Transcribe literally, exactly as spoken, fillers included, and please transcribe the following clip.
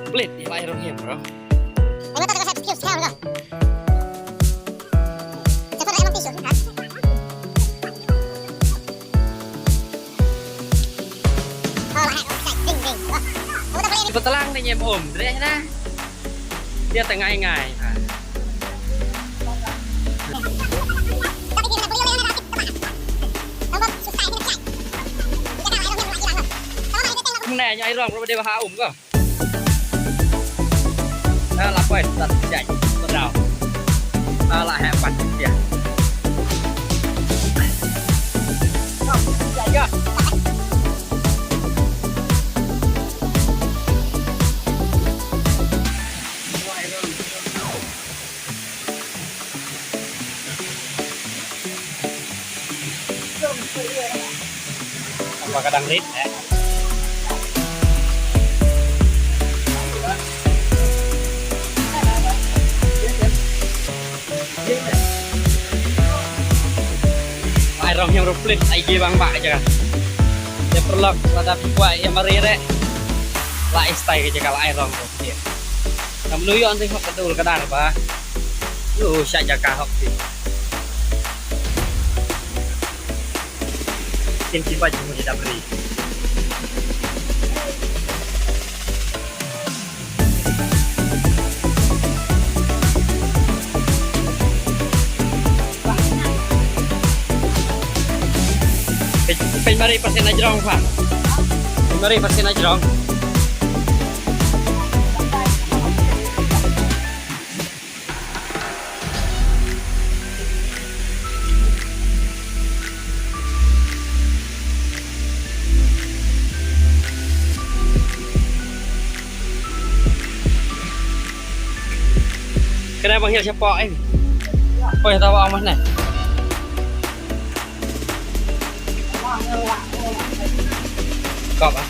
Plit ïa la Airong hi, bro. Nga ta ka set skills ka, bro. Sa pa da M T show, ha? Oh, la, ha, oh, sa, ding, ding. Oh, oh, ta play ni. Ba tlang ni, em, um, dre na. Dia tengah ngai. Mne nya Airong ro de ha um ko. Na la poi tat jai. Pedau. Na la hebat dia. Ya, ya. Apa kadang rit, eh? Airong yang ro plit, ai je bang bak aja kan. Dia perlu, lada pi kwai yang mari re. La istai ke je kala Airong ro plit. Nam lu yon sing hok kedul kedar ba. Lu syak jaka hok ti. Kin kiba jumur di dapri. Pej, pej mari pasin ajrong pa. Pej mari pasin ajrong. Kena bang hiar siapa eh. Poi tawa amah neh. Kop ah.